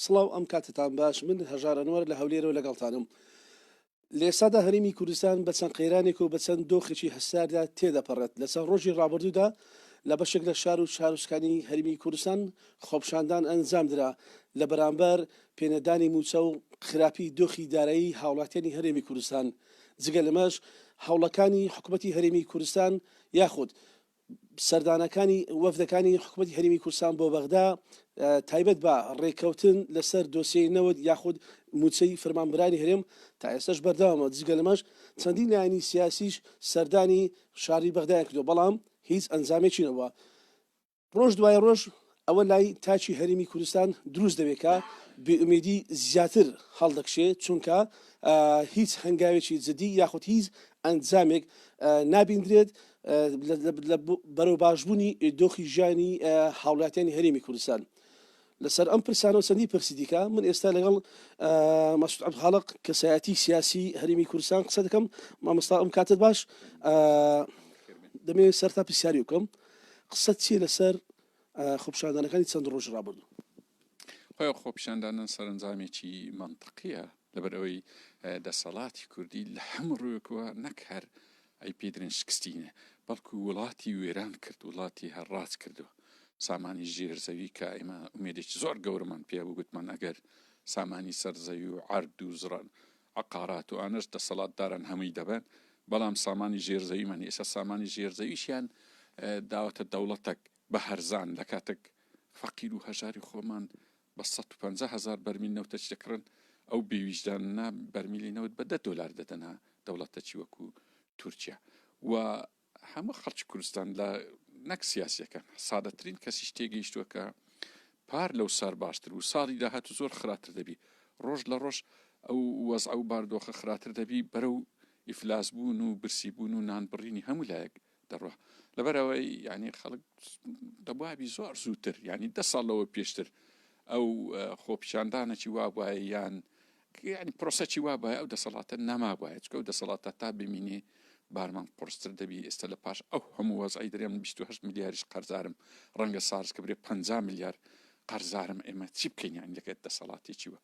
سڵاو ئەم کاتەتان باش من هەژار ئەنوەر لە هەولێرەوە لەگەڵتانم. لە ئێستادا هەرێمی کوردستان بە چەند قەیرانێک و بە چەند دۆخێکی هەستیاردا تێدەپەڕێت. لە چەند ڕۆژی ڕابردوودا لە بەشێک لە شار و شارۆچکانی هەرێمی کوردستان خۆپیشاندان ئەنجامدرا لە بەرامبەر پێنەدانی مووچە و خراپی دۆخی دارایی هاوڵاتیانی هەرێمی کوردستان. جگە لەمەش هەوڵەکانی حکومەتی هەرێمی کوردستان یاخود سەردانەکانی وەفدەکانی حکومەتی هەرێمی کوردستان بۆ بەغدا تایبەت بە ڕێککەوتن لەسەر دۆسیەی نەوت یاخود مووچەی فەرمانبەرانی هەرێم تا ئێستاش بەردەوامە، جگە لەمەش چەندین لایەنی سیاسیش سەردانی شاری بەغدایان کردووە، بەڵام هیچ ئەنجامێکی نەبووە. ڕۆژ دوای ڕۆژ ئەوە لای تاکی هەرێمی کوردستان دروست دەبێت کە بێئومێدی زیاتر هەڵدەکشێ، چونکە هیچ هەنگاوێکی جدی یاخود هیچ ئەنجامێک نابیندرێت لە بەرەو باشبوونی دۆخی ژیانی هاوڵاتیانی هەرێمی کوردستان. لەسەر ئەم پرسانە و چەندی پرسی دیکە من ئێستا لەگەڵ مەسعود عەبدولخالق کەسایەتی سیاسی هەرێمی کوردستان قسە دەکەم. مامۆستا ئەم کاتت باش. دەمەوێت سەرتا پرسیاری بکەم، قسەت چییە لەسەر خۆپیشاندانەکانی چەند ڕۆژی ڕابردوو؟ خۆی خۆپیشاندانان سەرەنجامێکی مەنتقیە، لەبەر ئەوەی دەسەڵاتی کوردی لە هەموو ڕووێکەوە نەک هەر ئەی پێی درێن شکستی نیە، بەڵکو وڵاتی وێران کرد، وڵاتی هەڕاج کردووە. سامانی ژێر زەوی کە ئێمە ئومێدێکی زۆر گەورەمان پێ بوو، گوتمان ئەگەر سامانی سەر زەوی و عەرد و زڕان عەقارات و ئانەش دەسەڵاتداران هەمووی دەبەن، بەڵام سامانی ژێر زەویمان ئێستا سامانی ژێر زەویشیان داوەتە دەوڵەتەک بە هەرزان، لە کاتێک فەقیر و هەژاری خۆمان بە 150 هەزار بەرمیل نەوتەچ دەکڕن، ئەو بێویژدانە بەرمیلی نەوت بە 10 دۆلار دەدەنە دەوڵەتەکی وەکو تورکیا و هەموو خەڵکی کوردستان لە نەک سیاسیەکان سادەترین کەسیش تێگەیشتووە کە پار لەو سار باشتر و ساڵی داهاتوو زۆر خراپتر دەبی ڕۆژ لە ڕۆژ ئەو وەزع و باردۆخە خراپتر دەبی بەرەو ئیفلاس بوون و برسی بوون و نان بڕینی هەموو لایەک دەڕوا لەبەرەوەی یعنی خەڵک دەبوابی زۆر زووتر یعنی دە ساڵ لەوە پێشتر ئەو خۆپیشاندانەکی وابایە یان یانی پرۆسەکی وا بایە ئەو دەسەڵاتە نەمابایە چکە ئەو دەسەڵاتە تا بمینێ بارمان قورستر دەبی ئێستا لە پاش ئەو هەموو وەزعی درێم 28 ملیاریش قەرزارم ڕەنگە سارز کە برێ 50 ملیار قەرزارم ئێمە چی بکەین یان لەگەر دەسەڵاتێکی وە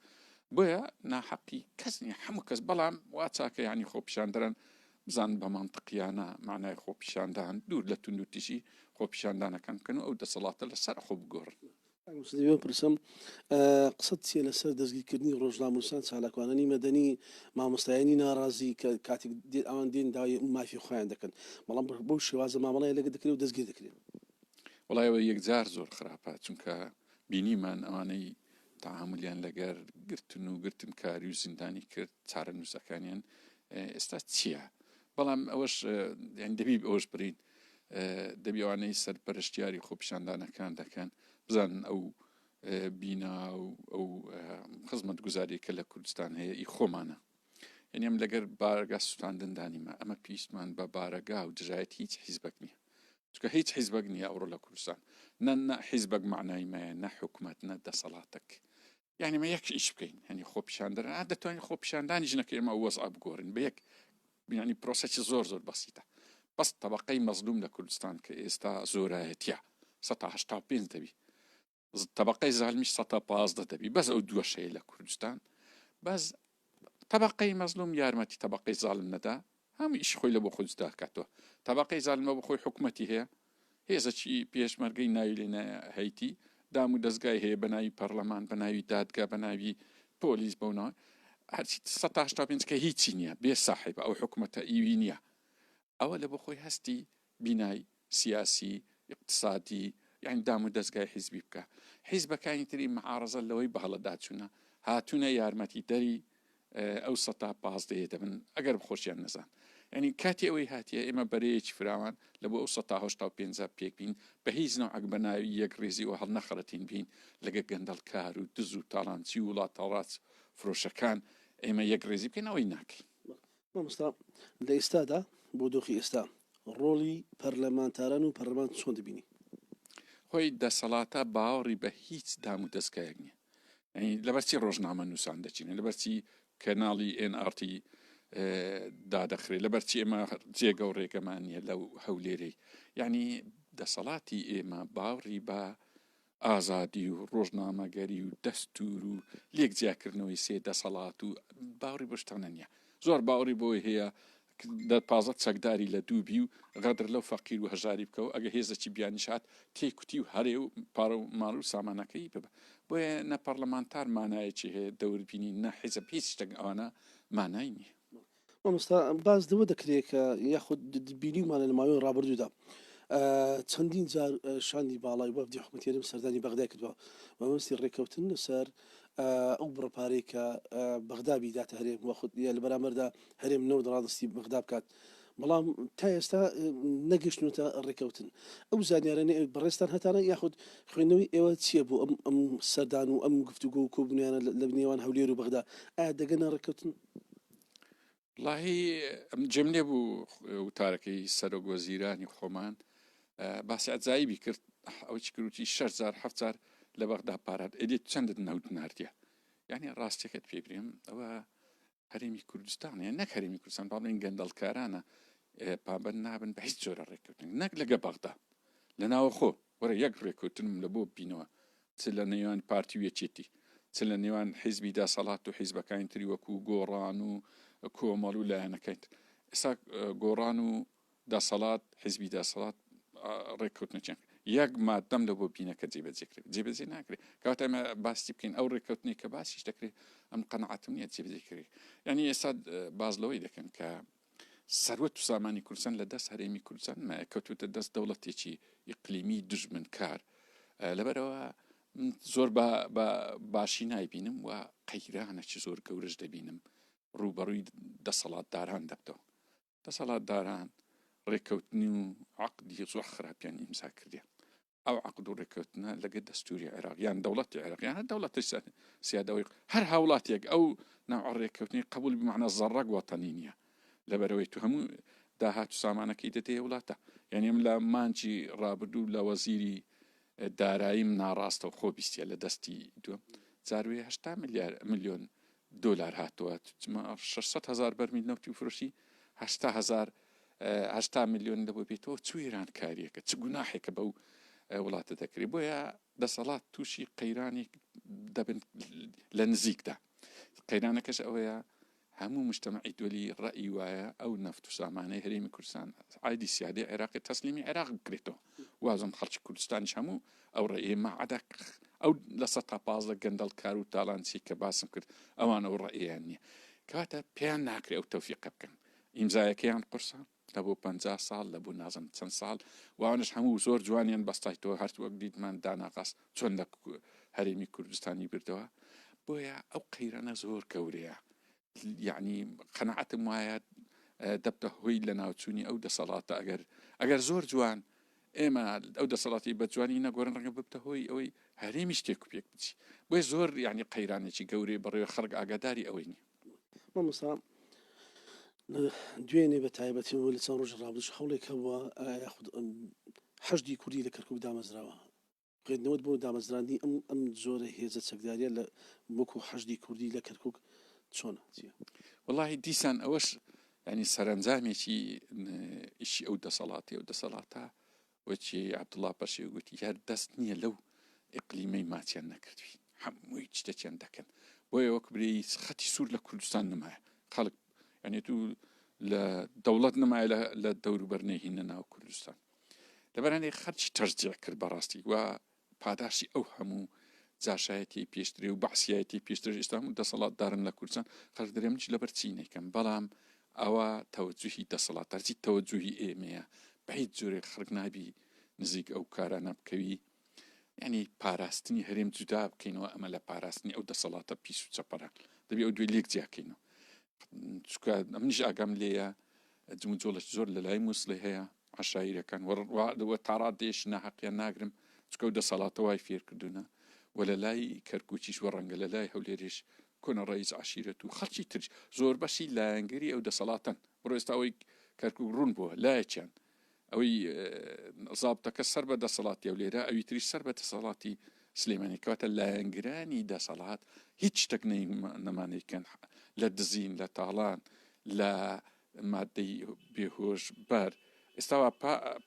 بۆیە ناحەقی کەس نییە هەموو کەس بەڵام وا چاکە یانی خۆپیشاندەران بزان بە مانتقیانە معنای خۆپیشاندان دوور لە توندوتیژی خۆپیشاندانەکان بکەن و ئەو دەسەڵاتە لەسەر خۆ بگۆڕن. کاک موسڵی بپرسم قسەت چیە لەسەر دەستگیرکردنی ڕۆژنامەنووسان چالاکوانانی مەدەنی مامۆستایانی ناڕازی کە کاتێک دێن ئەوان دێن داوای مافی خۆیان دەکەن بەڵام بەو شێوازە مامەڵەیان لەگە دەکرێت و دەستگیر دەکرێن؟ وەڵای ئەوە یەکجار زۆر خراپە چونکە بینیمان ئەوانەی تەعامولیان لەگەر گرتن و گرتنکاری و زیندانی کرد چارەنووسەکانیان ئێستا چییە؟ بەڵام ئەوەش یان دەبی ئەوەش برین دەبی ئەوانەی سەرپەرشتیاری خۆپیشاندانەکان دەکەن بزانن ئەو بینا و ئەو خزمەت گوزاری کە لە کوردستان هەیە ئی خۆمانە یعنی ئەم لەگەر بارگا سوتاندن دانیمە ئەمە پیسمان بە بارەگا و دژایەتی هیچ حیزبەک نییە چکە هیچ حیزبەک نییە ئەوڕۆ لە کوردستان نە نە حیزبەک معنای مایە نە حکومت نە دەسەڵاتەک یانی ئێمە یەک ئیش بکەین هەنی خۆپیشاندەران ئا دەتوانین خۆپیشاندانیش نەکەین ئێمە ئەو وەزعە بگۆڕین بە یەک یانی پرۆسەکی زۆر زۆر بەسیتە بەس تەبقەی مەزلوم لە کوردستان کە ئێستا زۆرایەتیە 185 دەبی تەبقەی زالمیش 115 دەبی بەس ئەو دووەشەیە لە کوردستان بەس تەبقەی مەزلوم یارمەتی تەبقەی زالم نەدا هەموو ئیشی خۆی لە بۆ خۆی جودا کاتەوە. تەبەقەی زالمە بۆ خۆی حکومەتی هەیە، هێزەکی پێشمەرگەی ناوی لێ نایە هەیتی، دام و دەزگای هەیە بە ناوی پەڕلەمان، بە ناوی دادگا، بە ناوی پۆلیس بەو ناوە هەرچی 185 کە هیچی نییە، بێ ساحێبە ئەو حکومەتە ئیوی نییە. ئەوە لە بۆ خۆی هەستی بینای سیاسی، ئیقتسادی، یانی دام و دەزگای حیزبی بکا. حیزبەکانی تری معارەزە لەوەی بە هەڵەدا چوونە، هاتوونە یارمەتی دەری ئەو سەتا پازدەیە دەبن ئەگەر بخۆشیان نەزان. یانی کاتی ئەوەی هاتیە ئێمە بەرەیەکی فراوان لە بۆ ئەو سەتا هەشتا و پێنجە پێک بین، بە هیچ نەوعەک بە ناوی یەک ڕیزی و هەڵنەخەڵەتین بین لەگە گەندەڵکار و دز و تاڵانچی و وڵاتەڕاچ فرۆشەکان ئێمە یەک ڕیزی بکەین ئەوەی ناکەین. مامۆستا لە ئێستادا بۆ دۆخی ئێستا ڕۆڵی پەرلەمانتاران و پەرلەمان چۆن دەبینی؟ خۆی دەسەڵاتە باوەڕی بە هیچ دام و دەزگایەک نییە. یعنی لەبەرچی ڕۆژنامە نووسان دەچینە لەبەرچی کەناڵی NRT دادەخرێ لەبەرچی ئێمە جێگە و ڕێگەمان نییە لەو هەولێرەی یعنی دەسەڵاتی ئێمە باوڕی بە. ئازادی و ڕۆژنامەگەری و دەستور و لێک جیاکردنەوەی سێ دەسەڵات و باوەڕی بەو شتانە نییە. زۆر باوەڕی بەوەی هەیە دە 15 چەکداری لە دووبی و غەدر لەو فەقیر و هەژاری بکە و ئەگە هێزەکی بیانیش هات تێی کوتی و هەرێ و پارە و ماڵ و سامانەکەی ببە. بۆیە نە پەڕلەمانتار مانایەکی هەیە دەوربینی نە حیزب هیچ شتێک ئەوانە مانای نییە. مامۆستا باس لەوە دەکرێت کە یاخود بینیومانە لە ماوەی ڕابردوودا چەندین جار شاندی باڵای وەفدی حکومەتی هەرێم سەردانی بەغدای کردووە بە مەبەستی ڕێککەوتن لەسەر ئەو بڕە پارەی کە بەغدا بیداتە هەرێم وەخود یا لە بەرامبەردا هەرێم نەوت ڕادەستی بەغدا بکات بەڵام تا ئێستا نەگەشتونەتە ڕێککەوتن ئەو زانیارانەی بەڕێزتان هەتانە یاخود خوێندنەوەی ئێوە چییە بۆ ئەم ئەم سەردان و ئەم گفتوگۆ و کۆبوونیانە لە نێوان هەولێر و بەغدا ئایا دەگەنە ڕێککەوتن؟ وەڵاهی ئەم جێم لێ بوو وتارەکەی سەرۆک وەزیرانی خۆمان باسی عەجایبی کرد ئەوەی چ کروتی شەش جار هەفت جار لە بەغدا پارات ئەدی چەندت نەوت ناردیە یعنی ڕاستیەکەت پێ برێم ئەوە هەرێمی کوردستان یان نەک هەرێمی کوردستان با بڵێین گەندەڵکارانە پابەند نابن بە هیچ جۆرە ڕێککەوتن نەک لەگە بەغدا لە ناوەخۆ وەرە یەک ڕێککەوتنم لە بۆ بینەوە چ لە نێوان پارتی و یەکێتی، چ لە نێوان حیزبی دەسەڵات و حیزبەکانی تری وەکو گۆڕان و کۆمەڵ و لایەنەکانی تر. ئێستا گۆڕان و دەسەڵات، حیزبی دەسەڵات ڕێککەوتنێکیان کرد. یەک ماددەم لە بۆ بینە کە جێبەجێ کرێت. جێبەجێ ناکرێت. کەواتە ئێمە باسی بکەین ئەو ڕێککەوتنەی کە باسیش دەکرێت ئەم قەناعەتم نییە جێبەجێ کرێت. یعنی ئێستا باس لەوەی دەکەن کە سەروەت و سامانی کوردستان لە دەست هەرێمی کوردستان مایە کەوتوتە دەست دەوڵەتێکی ئیقلیمی دوژمنکار لەبەرەوە زۆر بە باشی نایبینم و قەیرانێکی زۆر گەورەش دەبینم ڕووبەڕووی دەسەڵاتداران دەبتەوە دەسەڵاتداران ڕێککەوتنی و عقدی زۆر خراپیان ئیمزا کردیە ئەو عەقد و ڕێککەوتنە لەگە دەستوری عێراق یان دەوڵەتی عێراق یان هەر دەوڵەتی سیادەوەی هەر هاوڵاتیەک ئەو ناوە ڕێککەوتنی قبول بمانە زەڕەک وەتەنی نییە لەبەرەوەی تو هەموو داهات و سامانەکەی دەدەیە وڵاتە یعنی ئەم لە مانجی ڕابردوو لە وەزیری داراییم ناڕاستە و خۆ بیستە لە دەستی دووەم جاروێ 80 ملیار ملیۆن دۆلار هاتووە 600 هزار بەرمیل نەوتی فرۆشی 80 هزار 80 ملیۆن لە بۆ بێتەوە چ وێرانکاریەکە چ گوناحێکە بەو وڵاتە دەکرێت بۆیە دەسەڵات تووشی قەیرانێک دەبن لە نزیکدا قەیرانەکەش ئەوەیە هەموو مجتەمەعی دۆلی ڕەئی وایە ئەو نەفت و سامانەی هەرێمی کوردستان عایدی سیادەی عێراقی تەسلیمی عێراق بکرێتەوە وازم خەڵکی کوردستانیش هەموو ئەو ڕەئیە ما عەدا ئەو 15% گەندەڵکار و تاڵانچی کە باسم کرد ئەوان ئەو ڕەئیان نییە کەواتە پێیان ناکرێ ئەو تەوفیقە بکەن ئیمزایەکەیان قورسە لە بۆ 50 ساڵ لە بۆ نازم چەند ساڵ وانش هەموو زۆر جوانیان بەستایتەوە هەر وەک دیتمان داناقاس چۆن لە هەرێمی کوردستانی بردەوە بۆیە ئەو قەیرانە زۆر گەورەیە یعنی قەنەعەتم وایە دەبتە هۆی لە ناوچوونی ئەو دەسەڵاتە ئەگەر ئەگەر زۆر جوان ئێمە ئەو دەسەڵاتی بە جوانی نەگۆرن ڕەنگە ببتە هۆی ئەوەی هەرێمی شتێک و پێک بچی بۆیە زۆر یعنی قەیرانێکی گەورەی بەڕێوە خەڵک ئاگاداری ئەوەی نیە. مامۆستا دوێنێ بە تایبەتی و لە چەند ڕۆژی ڕابردووش هەوڵێک هەبووە یاخود حەشدی کوردی لە کەرکوک دامەزراوە خوێندنەوەت بۆ دامەزراندنی ئەم ئەم جۆرە هێزە چەکداریە لە وەکو حەشدی کوردی لە کەرکوک چۆنە چیە؟ وەڵاهی دیسان ئەوەش یانی سەرەنجامێکی ئیشی ئەو دەسەڵاتی ئەو دەسەڵاتە وەکی عەبدوڵا پەشێو گوتی هەر دەست نییە لەو ئیقلیمەی ماچیان نەکردوی هەمووی شتەکیان دەکەن بۆیە وەک برێی خەتی سوور لە کوردستان نمایە خەڵک یعنی تو لە دەوڵەت نمایە لە دەوروبەر نەهینە ناو کوردستان لەبەرانەی خەرچی تەرجیع کرد بەڕاستی و پاداشتی ئەو هەموو جاشایەتی پێشترێ و بەعسیایەتی پێشتر ئێستا هەموو دەسەڵاتدارن لە کوردستان خەڵک دەرێ منیش لەبەر چی نەیکەم بەڵام ئەوە تەوەجوهی دەسەڵات هەرچی تەوەجوهی ئێمەیە بە هیچ جۆرێک خەڵک نابی نزیک ئەو کارانە بکەوی یعنی پاراستنی هەرێم جودا بکەینەوە ئەمە لە پاراستنی ئەو دەسەڵاتە پیس و چەپەرە دەبی ئەو دوێ لێک جیاکەینەوە چونکە ئەمنیش ئاگام لێیە جموجۆڵێکی زۆر لە لای موسڵێ هەیە عەشایرەکان وە تاڕادەیەش ناحەقیان ناگرم چونکە ئەو دەسەڵاتە وای فێر کردوونە و لە لای کەرکوکیش وە ڕەنگە لە لای هەولێریش کۆنە ڕەئیس عەشیرەت و خەڵکی تریش زۆربەشی لایەنگری ئەو دەسەڵاتەن بڕۆ ئێستا ئەوەی کەرکوک ڕوون بووە لایەکیان ئەوەی زابتەکە سەر بە دەسەڵاتی هەولێرە ئەوی تریش سەر بە دەسەڵاتی سلێمانی کەواتە لایەنگرانی دەسەڵات هیچ شتێک نەمانەیکەن لە دزین لە تاڵان لە مادەی بێهۆش بەر ئێستاوا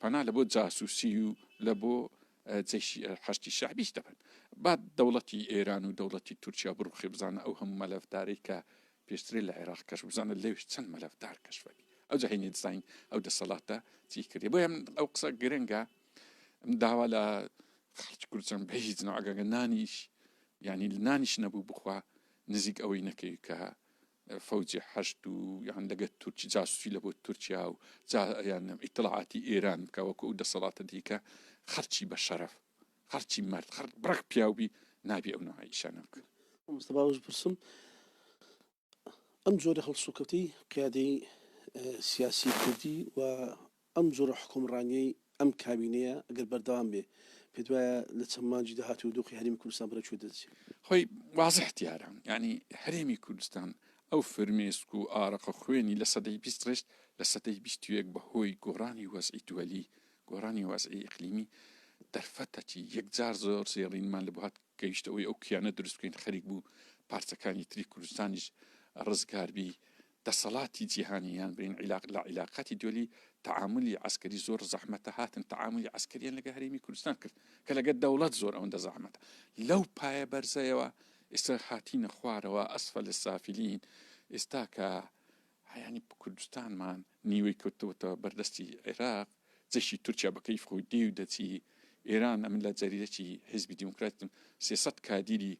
پەنا لە بۆ جاسوسی و لە بۆ. جەیشی حەشدی شەعبیش دەبن. با دەوڵەتی ئێران و دەوڵەتی تورکیا بڕوخێ بزانە ئەو هەموو مەلەفدارەی کە پێشترێ لە عێراق کەشف بزانە لەوێش چەند مەلەفدار کەشفە بی ئەوجا هینێ دزانین ئەو دەسەڵاتە چی کردی بۆیە من ئەو قسە گرنگە داوا لە خەڵکی کوردستان بە هیچ نەوعەگەگە نانیش یعنی نانیش نەبوو بخوا نزیک ئەوەی نەکەوی کە فەوجی حەشد و یان لەگەر تورکی جاسوسی لە بۆ تورکیا و جا یان ئیتڵاعاتی ئێران بکە وەکو ئەو دەسەڵاتە دیکە خەرچی بە شەرەف خەرچی مەرد خەر بڕەک پیاوبی نابی ئەو نوعە ئیشانە بکە. مامۆستا باوەش بپرسم ئەم جۆرە هەڵسوکەوتەی قیادەی سیاسی کوردی و ئەم جۆرە حوکمڕانیەی ئەم کابینەیە ئەگەر بەردەوام بێ پێت وایە لە چەند مانگی داهاتوو دۆخی هەرێمی کوردستان بەرەو کوێ دەچێ؟ خۆی وازح دیارە یانی هەرێمی کوردستان ئەو فرمێسک و ئارەقە خوێنی لە سەدەی 20 ڕێشت لە سەدەی 21 بە هۆی گۆڕانی وەزعی دوەلی گۆڕانی وەزعی ئیقلیمی دەرفەتەکی یەکجار زۆر زێڕینمان لە بۆ هات گەیشتە ئەوەی ئەو کیانە دروست بکەین خەریک بوو پارچەکانی تری کوردستانیش ڕزگار بی دەسەڵاتی جیهانی یان برین عیلاق لە عیلاقاتی دولی تەعامولی عەسکەری زۆر زەحمەتە هاتن تەعامولی عەسکەریان لەگە هەرێمی کوردستان کرد کە لەگە دەوڵەت زۆر ئەوەندە زەحمەتە لەو پایە بەرزەیەوە ئێستا هاتینە خوارەوە ئەسفەل السافلین ئێستا کە هەیانی کوردستانمان نیوەی کەوتەوەتەوە بەردەستی عێراق جەیشی تورکیا بە کەیف خۆی دێ و دەچی ئێران ئەمن لە جەریدەکی حیزبی دیموکراتم 300 کادیری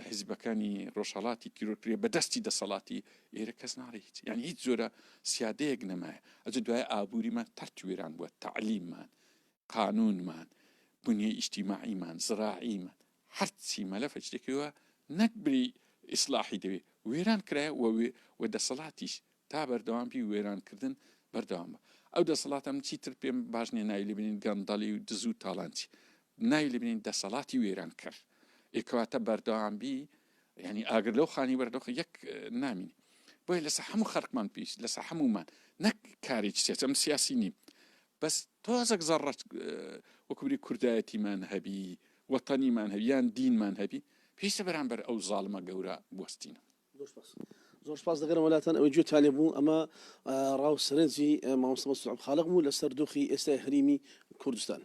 حیزبەکانی ڕۆژهەڵاتی تیرۆر کرێ بە دەستی دەسەڵاتی ئێرە کەس ناڵێ هیچ یعنی هیچ جۆرە سیادەیەک نەمایە ئەجە دوای ئابووریمان تەرت وێران بووە تەعلیممان قانونمان بنیەی ئیجتیماعیمان زراعیمان هەرچی مەلەفە شتێکەوە نەک بری ئیسلاحی دەوێ وێران کرایە و دەسەڵاتیش تا بەردەوام بی وێران کردن بەردەوام بە ئەو دەسەڵاتە من چیتر پێم باش نیە ناوی لێ بنین گەندەڵی و دز و تاڵانچی ناوی لێ بنین دەسەڵاتی وێران کەر ئێ کەواتە بەردەوام بی یعنی ئاگر لەو خانی بەردەخ یەک نامینی بۆیە لەسە هەموو خەرقمان پێویست لەسە هەمومان نەک کارێکی سیاسی ئەم سیاسی نیم بەس تۆزەک زەڕەت وەکوبری کوردایەتیمان هەبی وەتەنیمان هەبی یان دینمان هەبی پێویستە بەرامبەر ئەو زاڵمە گەورە بوەستینەوە. زۆر سپاس زۆر سپاس دەگەرم وەلاتان ئەوەی گوێتان لێ بوو ئەمە ڕاو سەرنجی مامۆستا مەسعود عەبدولخالق بوو لەسەر دۆخی ئێستای هەرێمی کوردستان.